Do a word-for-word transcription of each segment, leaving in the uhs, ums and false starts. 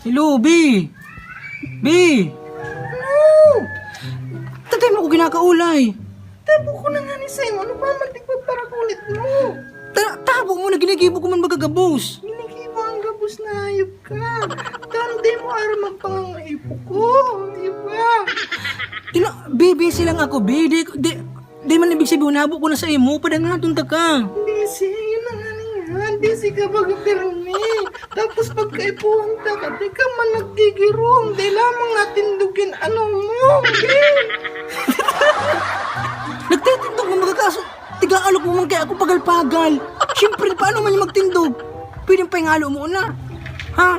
Hello, Bi! Bi! Ano? Tatay mo ko ginakaulay. Tabo ko na nga ni Simon. Ano pa man di pagparakulit mo? Ta- tabo mo na ginigibo ko man magagabos. Ginigibo ang gabos na hayop ka. Tano di mo aram ang pangangaipo ko, di ba? Ina, Bi, busy lang ako, Bi. Di, di, di man ibig sabihin, habo ko na sa imo, padangaton ta ka. Busy, yun na nga niyan. Busy ka baga pirmi. Tapos pagkaipuhan ta ka, di ka man nagkikirong. Di lamang natindog yun, ano mo, Bi? Nagtitindog mo, magkakaso. Tiga-alok mo man kaya ako pagal-pagal. Siyempre, paano man yung magtindog? Pwedeng pahingalo mo na. Ha?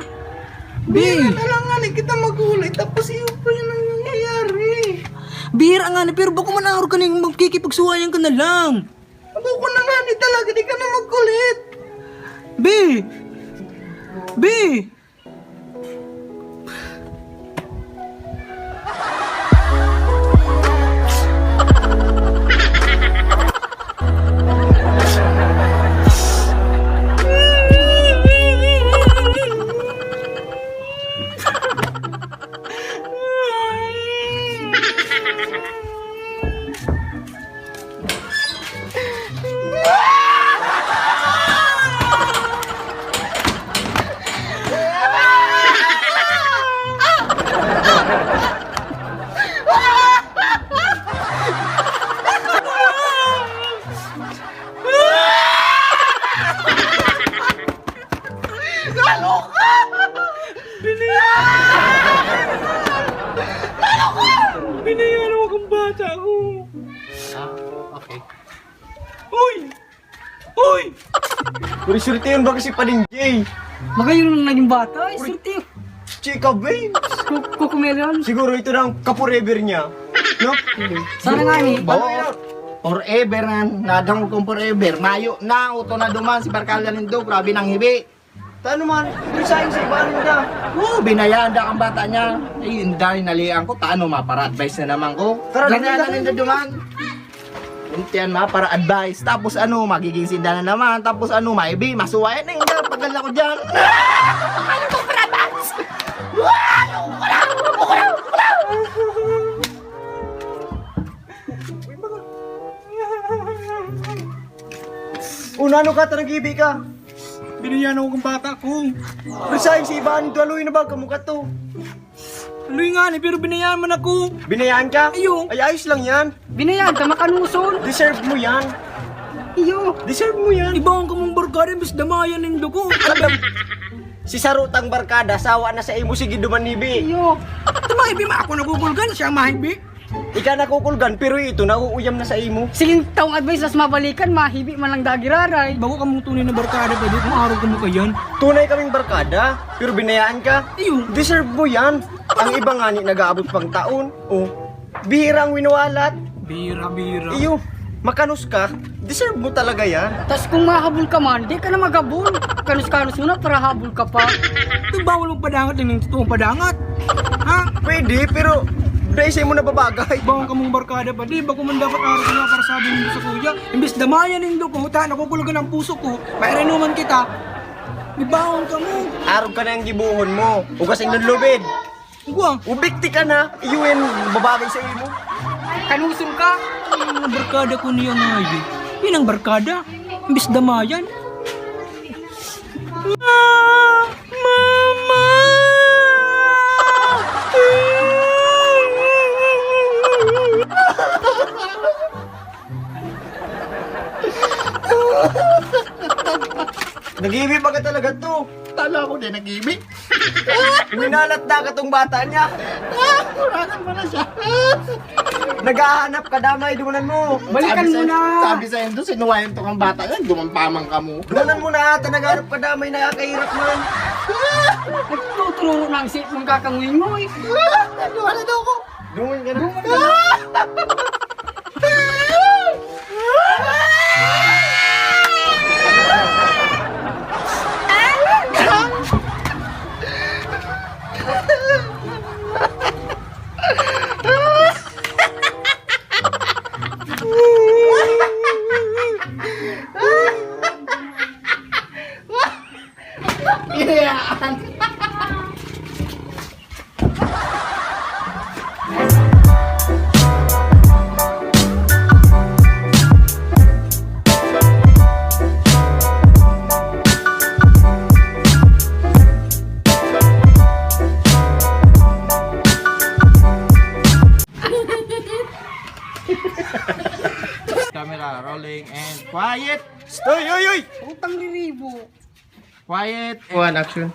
Bi! Bira na lang nga ni kita mag-ulay, tapos iyo pa yun ang nangyayari. Bira nga ni, pero bako man araw ka na yung magkikipagsuwayan ka na lang. Ako ko na nga ni talaga, di ka na magkulit. Bi! Bi! Lalo ka! Binayaran! Lalo ka! Binayaran mo kang bata ko. Ah, okay. Uy! Uy! Puro surti yun ba kasi pa din, Jay? Magayon ang naging bata, ay, Uy! Surti. Chika, babe! Ku- Kukumelan. Siguro ito na ang ka-forever niya. No? Sana nga ni. Ba- Ano yun? Forever na, nadangog kong forever. Mayo na, uto na duman si Barkada nindo, grabe nang hibi. Tano man, resign sa iba ninda. Oo, binayaan da ang bata niya. Ay, inday, nalian ko. Tano, mapara-advice na naman ko. Tara, binayaan na tara. Ninda duman. Untian, mapara-advice. Tapos ano, magiging sinda na naman. Tapos ano, maybe, masuwayan na yung pagal ako dyan. Ano to, para-advice? Wow! Wala! Wala! Wala! Unano ka, tarang gibi ka? Binayaan ako ng bata ko. Resign sa iba, ano to, aloy na ba? Kamu ka to. Aloy nga ni, pero binayaan man ako. Binayaan ka? Iyo. Ay, ayos lang yan. Binayaan ka, makanuson. Deserve mo yan. Iyo. Deserve mo yan. Iba ang kamong barkada, mas damayan nindo ko. Ano ba? Si sarutang barkada, sawa na sa imo, sige duman hibi. Iyo. Ito mahibi, ma-, ako nakukulgan, siya mahibi. Ika nakukulgan, pero ito, nauuyam na sa imo. Sige, taong advice, mas mabalikan, mahibi man lang dagiraray. Bago kamong tunay na barkada, pwede kung araw kamo kayan. Tunay kaming barkada, pero binayaan ka. Iyo. Deserve mo yan. Ang iba nga ni nag-aabot pang taon. Oh, bihira ang winawalat. Bihira, bihira. Iyo, makanus ka. Deserve mo talaga yan. Tas kung mahabol ka man, di ka na maghabol. Kanus-kanus mo na para habol ka pa. Di bawal magpadangat ng totoong padangat? Ha? Pwede, pero dahil sa'yo mo nababagay. Bawal kamong barkada pa, di ba ko man dapat araw na para sabi mo sa kuya? Imbis damayan nindo ko, ta, nakukulugan ang puso ko, painuman kita. Di bawal kamo. Arog ka na ang gibuhon mo. Ugas ang lulubid. Gwa. Ubikti ka na, iyo yan, babagay sa imo. Kanuson ka? Ang mga barkada ko niya ngayon. Yan ang barkada. Imbis damayan. Ma! Mama! Nag-iibi pa ka talaga to. Talo ako din, nag-iibi. Minalat na katong bata niya. Ah, wala na pala siya. Naghahanap ka, damay, dumanan mo. Balikan Sabi mo sa, na. Sabi sa indo, sinuwayan to kang bata yan, duman pa man kamo. Dumanan mo na ata, naghanap ka, damay, nakakahirap man. Nagtuturo na ang isip mong kakangwingoy. Ano, ano daw ko? Duman ka na. Duman ka na. Yan! Camera rolling and quiet. Stoy, oy, oy. Utang riribo. Quiet. One, action.